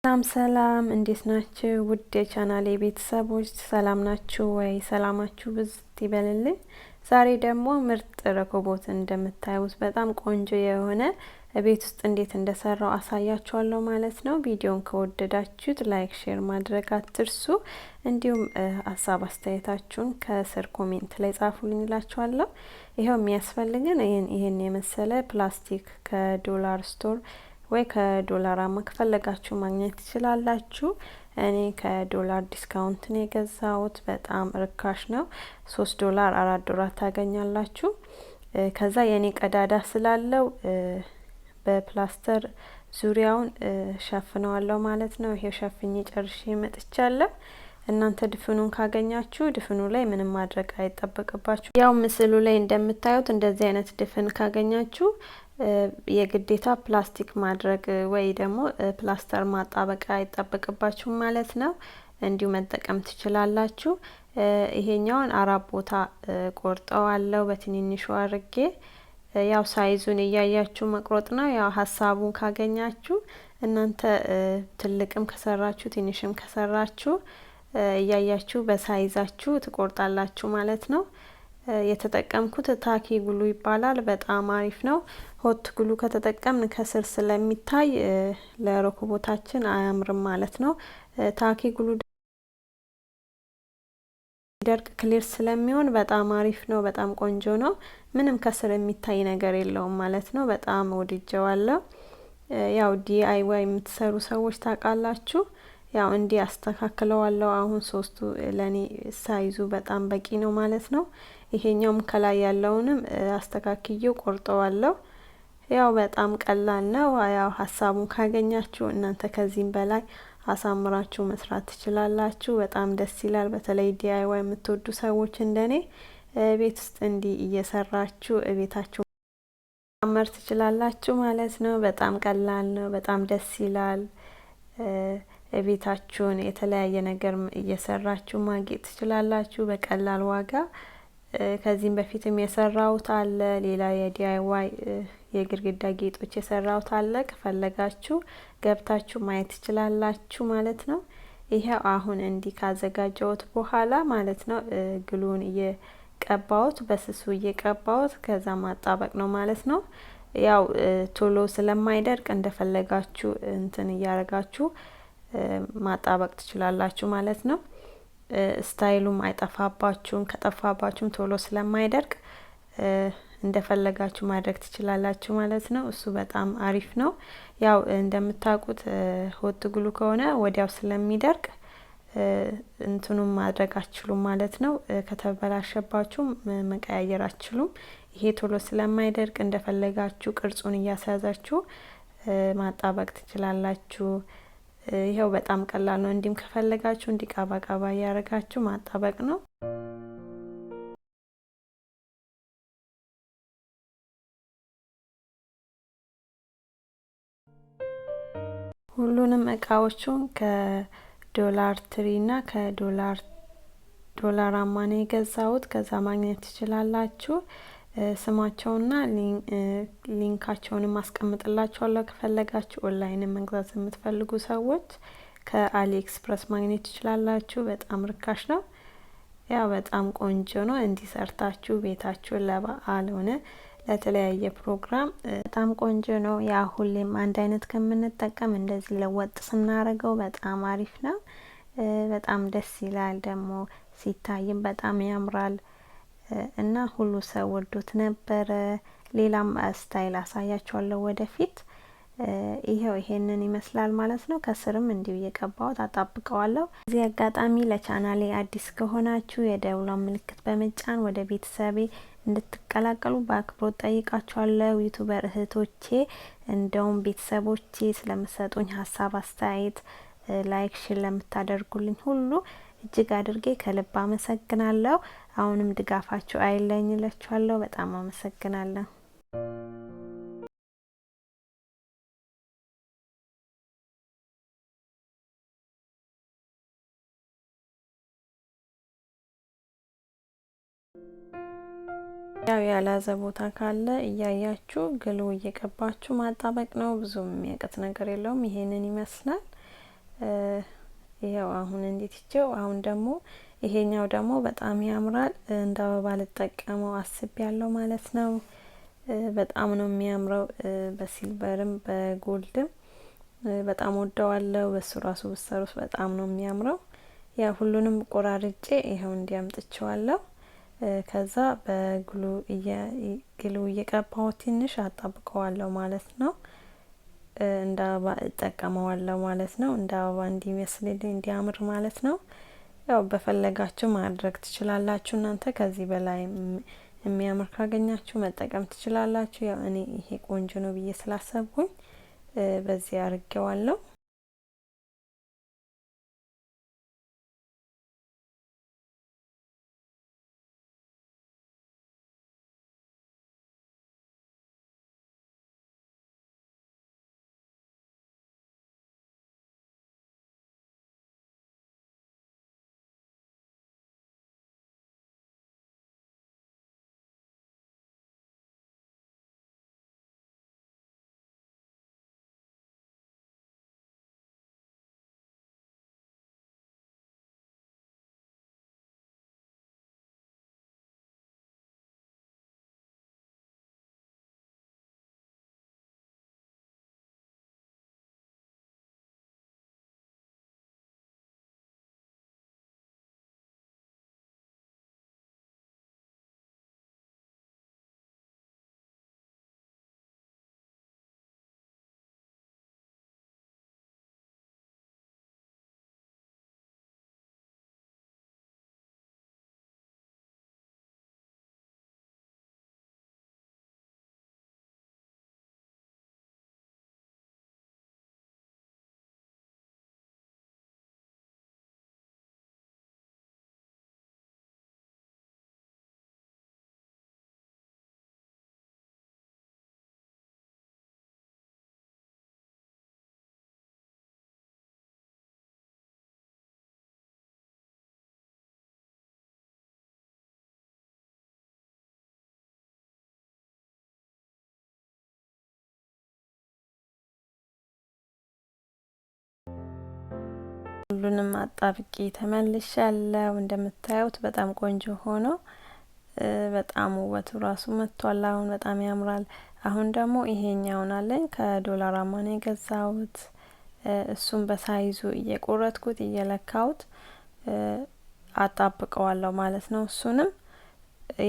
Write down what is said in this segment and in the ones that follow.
ሰላም ሰላም፣ እንዴት ናችሁ? ውድ የቻናሌ ቤተሰቦች ሰላም ናችሁ ወይ? ሰላማችሁ ብዝት ይበልልኝ። ዛሬ ደግሞ ምርጥ ረኮቦት እንደምታዩት በጣም ቆንጆ የሆነ ቤት ውስጥ እንዴት እንደሰራው አሳያችኋለሁ ማለት ነው። ቪዲዮን ከወደዳችሁት like፣ share ማድረግ አትርሱ። እንዲሁም ሀሳብ አስተያየታችሁን ከስር comment ላይ ጻፉልኝ እላችኋለሁ። ይኸው የሚያስፈልገን ይህን የመሰለ ፕላስቲክ ከ dollar store ወይ ከዶላራማ ከፈለጋችሁ ማግኘት ትችላላችሁ። እኔ ከዶላር discount ነው የገዛሁት። በጣም ርካሽ ነው። 3 ዶላር፣ 4 ዶላር ታገኛላችሁ። ከዛ የእኔ ቀዳዳ ስላለው በፕላስተር ዙሪያውን ሸፍነዋለሁ ማለት ነው። ይሄው ሸፍኜ ጨርሼ መጥቻለሁ። እናንተ ድፍኑን ካገኛችሁ ድፍኑ ላይ ምንም ማድረግ አይጠበቅባችሁ። ያው ምስሉ ላይ እንደምታዩት እንደዚህ አይነት ድፍን ካገኛችሁ የግዴታ ፕላስቲክ ማድረግ ወይ ደግሞ ፕላስተር ማጣበቅ አይጠበቅባችሁም ማለት ነው። እንዲሁ መጠቀም ትችላላችሁ። ይሄኛውን አራት ቦታ ቆርጠዋለሁ በትንንሹ አርጌ። ያው size ኡን እያያችሁ መቁረጥ ነው። ያው ሀሳቡን ካገኛችሁ እናንተ ትልቅም ከሰራችሁ ትንሽም ከሰራችሁ እያያችሁ በ size ኣችሁ ትቆርጣላችሁ ማለት ነው። የተጠቀምኩት tacky glue ይባላል። በጣም አሪፍ ነው። Hot glue ከተጠቀምን ከስር ስለሚታይ ለረኮቦታችን አያምርም ማለት ነው። Tacky glue ደርቅ clear ስለሚሆን በጣም አሪፍ ነው። በጣም ቆንጆ ነው። ምንም ከስር የሚታይ ነገር የለውም ማለት ነው። በጣም ወድጀዋለሁ። ያው DIY የምትሰሩ ሰዎች ታውቃላችሁ። ያው እንዲህ አስተካክለዋለሁ። አሁን ሶስቱ ለኔ size ኡ በጣም በቂ ነው ማለት ነው። ይሄኛውም ከላይ ያለውንም አስተካክዬው ቆርጠዋለሁ። ያው በጣም ቀላል ነው። ያው ሀሳቡን ካገኛችሁ እናንተ ከዚህም በላይ አሳምራችሁ መስራት ትችላላችሁ። በጣም ደስ ይላል። በተለይ DIY የምትወዱ ሰዎች እንደኔ ቤት ውስጥ እንዲህ እየሰራችሁ ቤታችሁ ማሳመር ትችላላችሁ ማለት ነው። በጣም ቀላል ነው። በጣም ደስ ይላል። ቤታችሁን የተለያየ ነገር እየሰራችሁ ማጌጥ ትችላላችሁ በቀላል ዋጋ። ከዚህም በፊትም የሰራሁት አለ። ሌላ የ DIY የግድግዳ ጌጦች የሰራሁት አለ። ከፈለጋችሁ ገብታችሁ ማየት ትችላላችሁ ማለት ነው። ይሄው አሁን እንዲህ ካዘጋጀሁት በኋላ ማለት ነው glue ን እየቀባሁት፣ በስሱ እየቀባሁት ከዛ ማጣበቅ ነው ማለት ነው። ያው ቶሎ ስለማይደርቅ እንደፈለጋችሁ እንትን እያረጋችሁ ማጣበቅ ትችላላችሁ ማለት ነው። Style ኡም አይጠፋባችሁም። ከጠፋባችሁም ቶሎ ስለማይደርቅ እንደፈለጋችሁ ማድረግ ትችላላችሁ ማለት ነው። እሱ በጣም አሪፍ ነው። ያው እንደምታውቁት hot glue ከሆነ ወዲያው ስለሚደርቅ እንትኑን ማድረግ አትችሉም ማለት ነው። ከተበላሸባችሁ መቀያየር አትችሉም። ይሄ ቶሎ ስለማይደርቅ እንደፈለጋችሁ ቅርጹን እያስያዛችሁ ማጣበቅ ትችላላችሁ። ይኸው በጣም ቀላል ነው። እንዲህም ከፈለጋችሁ እንዲህ ቀባ ቀባ እያደረጋችሁ ማጣበቅ ነው። ሁሉንም እቃዎቹን ከ Dollar Tree እና ከዶላር ዶላራማ ነው የገዛሁት። ከዛ ማግኘት ትችላላችሁ። ስማቸውና link ኣቸውንም አስቀምጥላችኋለሁ። ከፈለጋችሁ ኦንላይን መግዛት የምትፈልጉ ሰዎች ከ AliExpress ማግኘት ትችላላችሁ። በጣም ርካሽ ነው። ያው በጣም ቆንጆ ነው። እንዲህ ሰርታችሁ ቤታችሁን ለበዓል ሆነ ለተለያየ ፕሮግራም በጣም ቆንጆ ነው። ያ ሁሌም አንድ አይነት ከምንጠቀም እንደዚህ ለወጥ ስናደርገው በጣም አሪፍ ነው። በጣም ደስ ይላል። ደግሞ ሲታይም በጣም ያምራል እና ሁሉ ሰው ወዶት ነበረ። ሌላም style አሳያችኋለሁ ወደፊት። ይሄው ይሄንን ይመስላል ማለት ነው። ከስርም እንዲሁ እየቀባሁት አጣብቀዋለሁ። እዚህ አጋጣሚ ለቻናሌ አዲስ ከሆናችሁ የደውሏን ምልክት በመጫን ወደ ቤተሰቤ እንድትቀላቀሉ በአክብሮት ጠይቃችኋለሁ። YouTuber እህቶቼ እንደውም ቤተሰቦቼ ስለምሰጡኝ ሀሳብ፣ አስተያየት፣ like፣ share ለምታደርጉልኝ ሁሉ እጅግ አድርጌ ከልብ አመሰግናለሁ። አሁንም ድጋፋችሁ አይለየኝ እላችኋለሁ። በጣም አመሰግናለሁ። ያው ያላዘ ቦታ ካለ እያያችሁ glue እየቀባችሁ ማጣበቅ ነው። ብዙ የሚያቅት ነገር የለውም። ይሄንን ይመስላል። ይኸው አሁን እንዴት ይቸው አሁን ደግሞ ይሄኛው ደግሞ በጣም ያምራል። እንደ አበባ ልጠቀመው አስቤያለሁ ማለት ነው። በጣም ነው የሚያምረው። በሲልቨርም በጎልድም በጣም ወደዋለሁ። በሱ ራሱ ብሰሩት በጣም ነው የሚያምረው። ያ ሁሉንም ቆራርጬ ይኸው እንዲያምጥቸዋለሁ። ከዛ በግሉ ግሉ እየቀባው ትንሽ አጣብቀዋለሁ ማለት ነው። እንደ አበባ እጠቀመዋለሁ ማለት ነው። እንደ አበባ እንዲመስልልኝ እንዲያምር ማለት ነው። ያው በፈለጋችሁ ማድረግ ትችላላችሁ። እናንተ ከዚህ በላይ የሚያምር ካገኛችሁ መጠቀም ትችላላችሁ። ያው እኔ ይሄ ቆንጆ ነው ብዬ ስላሰብኩኝ በዚህ አድርጌዋለሁ። ሁሉንም አጣብቄ ተመልሻለሁ። እንደምታዩት በጣም ቆንጆ ሆኖ በጣም ውበቱ ራሱ መጥቷል። አሁን በጣም ያምራል። አሁን ደግሞ ይሄኛውን አለኝ ከዶላራማ ነው የገዛሁት። እሱም በሳይዙ እየቆረጥኩት እየለካሁት አጣብቀዋለሁ ማለት ነው። እሱንም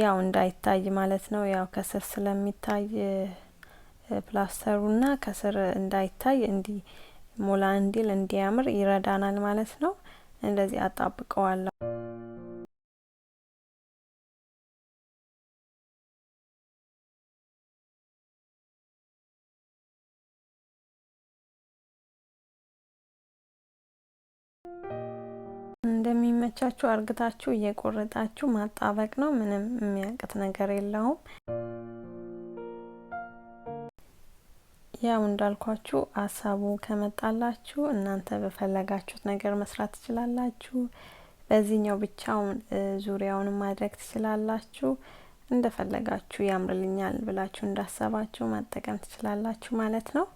ያው እንዳይታይ ማለት ነው። ያው ከስር ስለሚታይ ፕላስተሩና ከስር እንዳይታይ እንዲ ሞላ እንዲል እንዲያምር ይረዳናል ማለት ነው። እንደዚህ አጣብቀዋለሁ። እንደሚመቻችሁ አርግታችሁ እየቆረጣችሁ ማጣበቅ ነው። ምንም የሚያቅት ነገር የለውም። ያው እንዳልኳችሁ ሀሳቡ ከመጣላችሁ እናንተ በፈለጋችሁት ነገር መስራት ትችላላችሁ። በዚህኛው ብቻውን ዙሪያውን ማድረግ ትችላላችሁ። እንደፈለጋችሁ ያምርልኛል ብላችሁ እንዳሰባችሁ መጠቀም ትችላላችሁ ማለት ነው።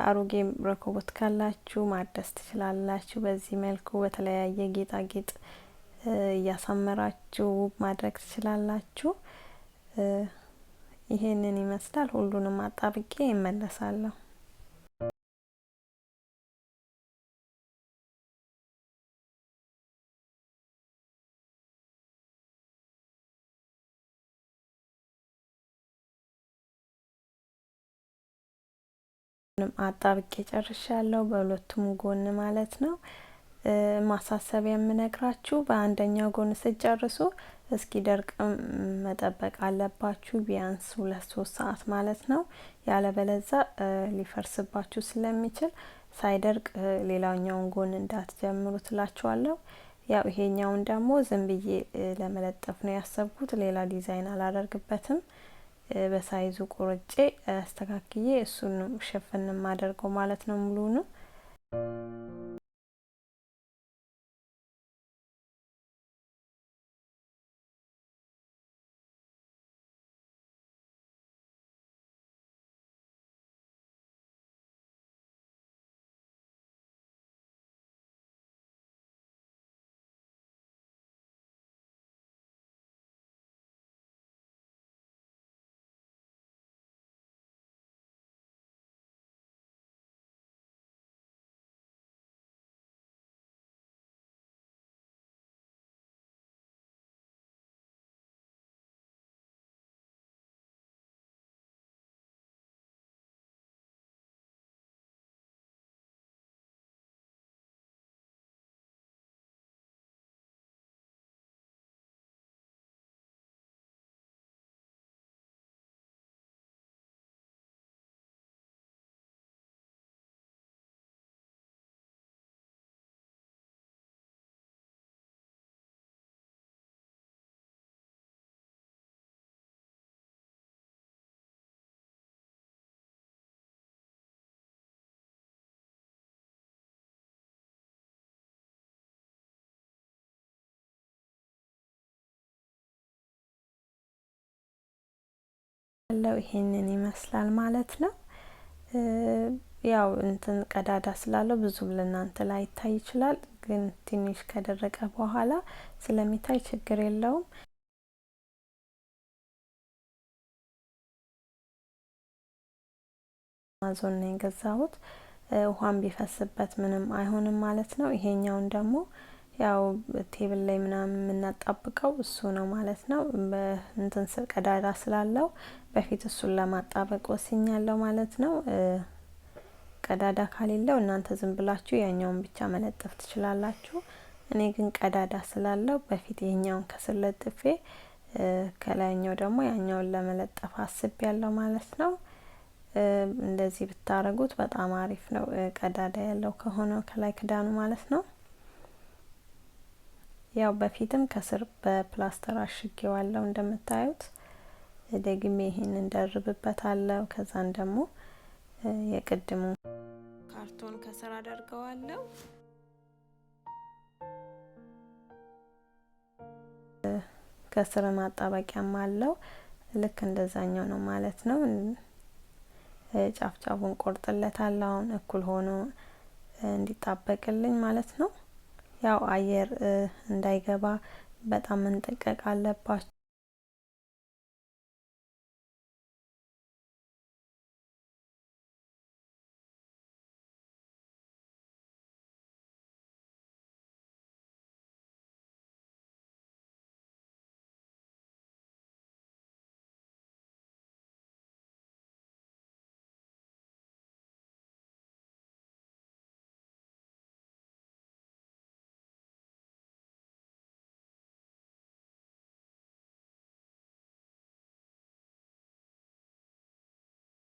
አሮጌ ረከቦት ካላችሁ ማደስ ትችላላችሁ። በዚህ መልኩ በተለያየ ጌጣጌጥ እያሳመራችሁ ውብ ማድረግ ትችላላችሁ። ይሄንን ይመስላል። ሁሉንም አጣብቄ እመለሳለሁ። አጣብቄ ጨርሻለሁ፣ በሁለቱም ጎን ማለት ነው። ማሳሰቢያ የምነግራችሁ በአንደኛው ጎን ስትጨርሱ እስኪ ደርቅ መጠበቅ አለባችሁ፣ ቢያንስ 2-3 ሰዓት ማለት ነው። ያለበለዛ ሊፈርስባችሁ ስለሚችል ሳይደርቅ ሌላኛውን ጎን እንዳትጀምሩ ትላችኋለሁ። ያው ይሄኛውን ደግሞ ዝም ብዬ ለመለጠፍ ነው ያሰብኩት፣ ሌላ ዲዛይን አላደርግበትም። በሳይዙ ቆርጬ አስተካክዬ እሱን ሸፈን የማደርገው ማለት ነው ሙሉውን። ያለው ይሄንን ይመስላል ማለት ነው። ያው እንትን ቀዳዳ ስላለው ብዙም ለእናንተ ላይታይ ይችላል፣ ግን ትንሽ ከደረቀ በኋላ ስለሚታይ ችግር የለውም። አማዞን ነው የገዛሁት። ውሃም ቢፈስበት ምንም አይሆንም ማለት ነው። ይሄኛውን ደግሞ ያው table ላይ ምናምን የምናጣብቀው እሱ ነው ማለት ነው። እንትን ቀዳዳ ስላለው በፊት እሱን ለማጣበቅ ወስኛለሁ ማለት ነው። ቀዳዳ ካሌለው እናንተ ዝም ብላችሁ ያኛውን ብቻ መለጠፍ ትችላላችሁ። እኔ ግን ቀዳዳ ስላለው በፊት ይሄኛውን ከስር ለጥፌ ከላይኛው ደግሞ ያኛውን ለመለጠፍ አስቤያለሁ ማለት ነው። እንደዚህ ብታረጉት በጣም አሪፍ ነው። ቀዳዳ ያለው ከሆነ ከላይ ክዳኑ ማለት ነው። ያው በፊትም ከስር በፕላስተር አሽጌዋለሁ እንደምታዩት። ደግሜ ይሄንን ደርብበታለሁ። ከዛን ደግሞ የቅድሙ ካርቶን ከስር አደርገዋለሁ። ከስር ማጣበቂያም አለው። ልክ እንደዛኛው ነው ማለት ነው። ጫፍ ጫፉን ቆርጥለታለሁ አሁን እኩል ሆኖ እንዲጣበቅልኝ ማለት ነው። ያው አየር እንዳይገባ በጣም መንጠቀቅ አለባችሁ።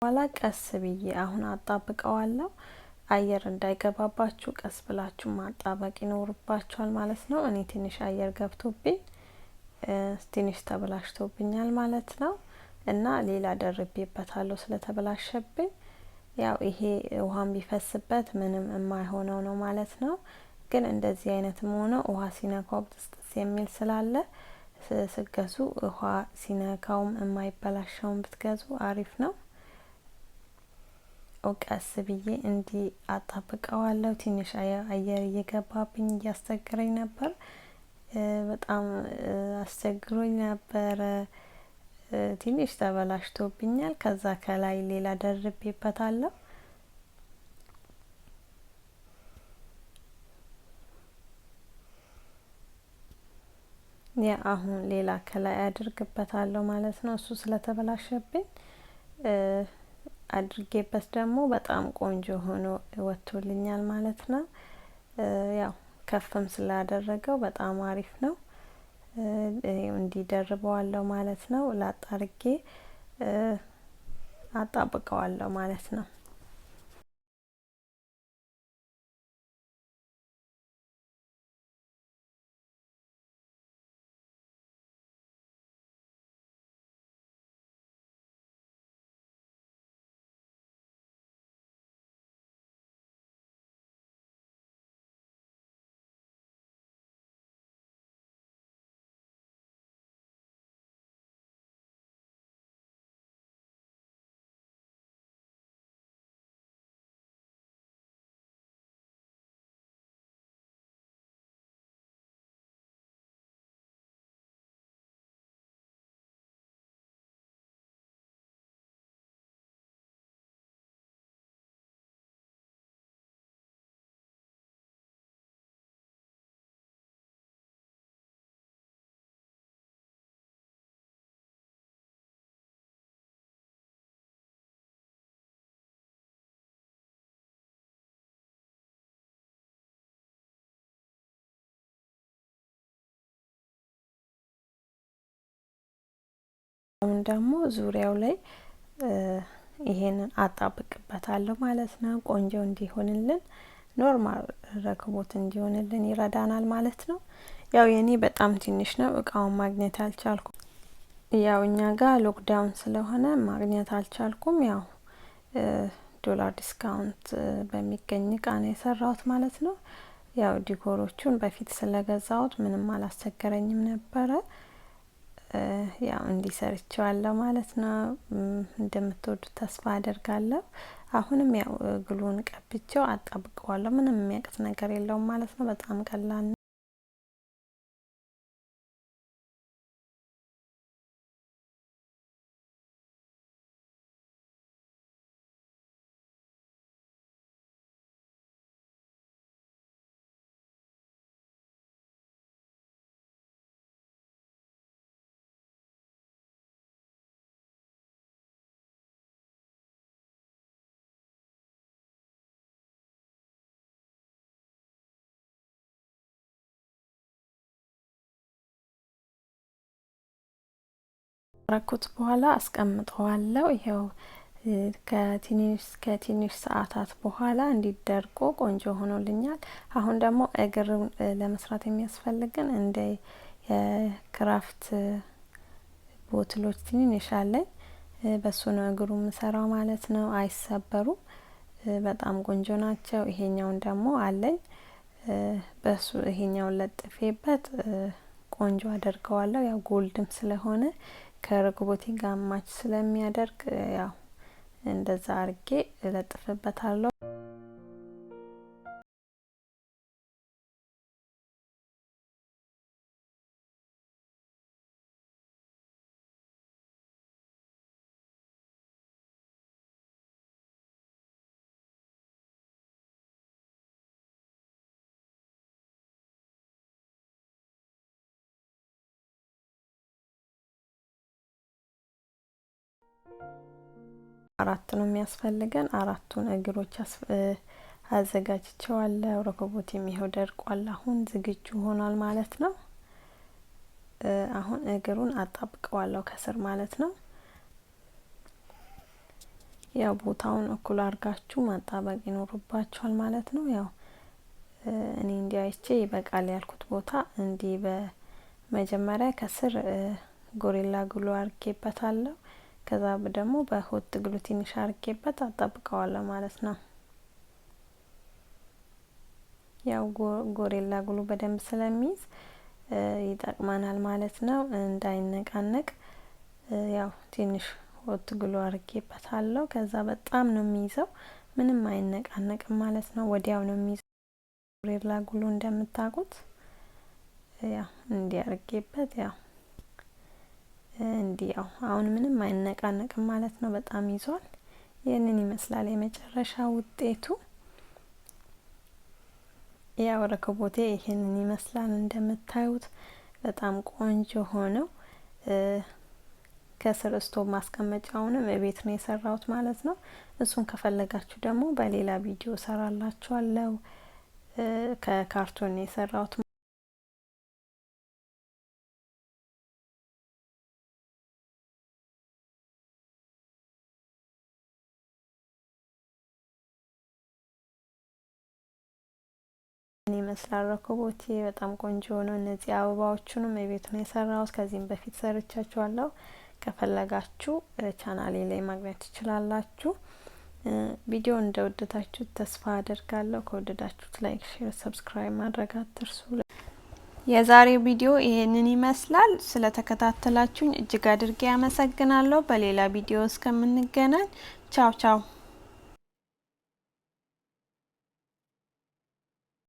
በኋላ ቀስ ብዬ አሁን አጣብቀዋለሁ። አየር እንዳይገባባችሁ ቀስ ብላችሁ ማጣበቅ ይኖርባችኋል ማለት ነው። እኔ ትንሽ አየር ገብቶብኝ ትንሽ ተበላሽቶብኛል ማለት ነው። እና ሌላ ደርቤበታለሁ ስለተበላሸብኝ። ያው ይሄ ውሃም ቢፈስበት ምንም የማይሆነው ነው ማለት ነው። ግን እንደዚህ አይነትም ሆኖ ውሃ ሲነካው ብጥስጥስ የሚል ስላለ ስገዙ ውሃ ሲነካውም የማይበላሸውን ብትገዙ አሪፍ ነው። ቀስ ብዬ እንዲህ አጣብቀዋለሁ። ትንሽ አየር እየገባብኝ እያስቸገረኝ ነበር። በጣም አስቸግሮኝ ነበረ። ትንሽ ተበላሽቶብኛል። ከዛ ከላይ ሌላ ደርቤበታለሁ። ያ አሁን ሌላ ከላይ አድርግበታለሁ ማለት ነው። እሱ ስለተበላሸብኝ አድርጌበት ደግሞ በጣም ቆንጆ ሆኖ ወጥቶልኛል ማለት ነው። ያው ከፍም ስላደረገው በጣም አሪፍ ነው። እንዲደርበዋለሁ ማለት ነው። ላጥ አድርጌ አጣብቀዋለሁ ማለት ነው። አሁን ደግሞ ዙሪያው ላይ ይሄንን አጣብቅበታለሁ ማለት ነው። ቆንጆ እንዲሆንልን normal ረክቦት እንዲሆንልን ይረዳናል ማለት ነው። ያው የኔ በጣም ትንሽ ነው፣ እቃውን ማግኘት አልቻልኩም። ያው እኛ ጋር lockdown ስለሆነ ማግኘት አልቻልኩም። ያው dollar discount በሚገኝ እቃ ነው የሰራሁት ማለት ነው። ያው decor ኦቹን በፊት ስለገዛሁት ምንም አላስቸገረኝም ነበረ። ያው እንዲሰርቸዋለሁ ማለት ነው። እንደምትወዱት ተስፋ አደርጋለሁ። አሁንም ያው glue ን ቀብቼው አጣብቀዋለሁ። ምንም የሚያቅት ነገር የለውም ማለት ነው። በጣም ቀላል ነው። ረኩት በኋላ አስቀምጠዋለሁ። ይኸው ከትንሽ ሰዓታት በኋላ እንዲደርቆ ቆንጆ ሆኖልኛል። አሁን ደግሞ እግር ለመስራት የሚያስፈልገን እንደ የክራፍት ቦትሎች ትንንሽ አለኝ። በሱ ነው እግሩ የምሰራው ማለት ነው። አይሰበሩም፣ በጣም ቆንጆ ናቸው። ይሄኛውን ደግሞ አለኝ፣ በሱ ይሄኛውን ለጥፌበት ቆንጆ አደርገዋለሁ። ያው gold ም ስለሆነ ከረከቦቴ ጋር match ስለሚያደርግ ያው እንደዛ አርጌ እለጥፍበታለሁ። አራት ነው የሚያስፈልገን። አራቱን እግሮች አዘጋጅቸዋለሁ። ረከቦቴም ይኸው ደርቋል። አሁን ዝግጁ ሆኗል ማለት ነው። አሁን እግሩን አጣብቀዋለሁ ከስር ማለት ነው። ያው ቦታውን እኩል አድርጋችሁ ማጣበቅ ይኖርባችኋል ማለት ነው። ያው እኔ እንዲህ አይቼ ይበቃል ያልኩት ቦታ እንዲህ በመጀመሪያ ከስር Gorilla Glue አርጌበታለሁ። ከዛ ደግሞ በ hot glue ትንሽ አርጌበት አጣብቀዋለሁ ማለት ነው። ያው Gorilla Glue በደንብ ስለሚይዝ ይጠቅመናል ማለት ነው፣ እንዳይነቃነቅ። ያው ትንሽ hot glue አርጌበታለሁ። ከዛ በጣም ነው የሚይዘው፣ ምንም አይነቃነቅም ማለት ነው። ወዲያው ነው የሚይዘው Gorilla Glue እንደምታውቁት። ያው እንዲህ አርጌበት ያው እንዲህ ያው አሁን ምንም አይነቃነቅም ማለት ነው። በጣም ይዟል። ይህንን ይመስላል የመጨረሻ ውጤቱ። ያው ረከቦቴ ይህንን ይመስላል እንደምታዩት በጣም ቆንጆ ሆነው ከስር ስቶቭ ማስቀመጫውንም እቤት ነው የሰራሁት ማለት ነው። እሱን ከፈለጋችሁ ደግሞ በሌላ ቪዲዮ ሰራላችኋለሁ። ከካርቶን ነው የሰራሁት። ይመስላል ረከቦቴ በጣም ቆንጆ ነው። እነዚህ አበባዎቹንም እቤት ነው የሰራሁት። ከዚህም በፊት ሰርቻቸዋለሁ። ከፈለጋችሁ ቻናሌ ላይ ማግኘት ትችላላችሁ። ቪዲዮ እንደወደዳችሁት ተስፋ አደርጋለሁ። ከወደዳችሁት like፣ share፣ subscribe ማድረግ አትርሱ። የዛሬው ቪዲዮ ይሄንን ይመስላል። ስለተከታተላችሁኝ እጅግ አድርጌ አመሰግናለሁ። በሌላ ቪዲዮ እስከምንገናኝ ቻው ቻው።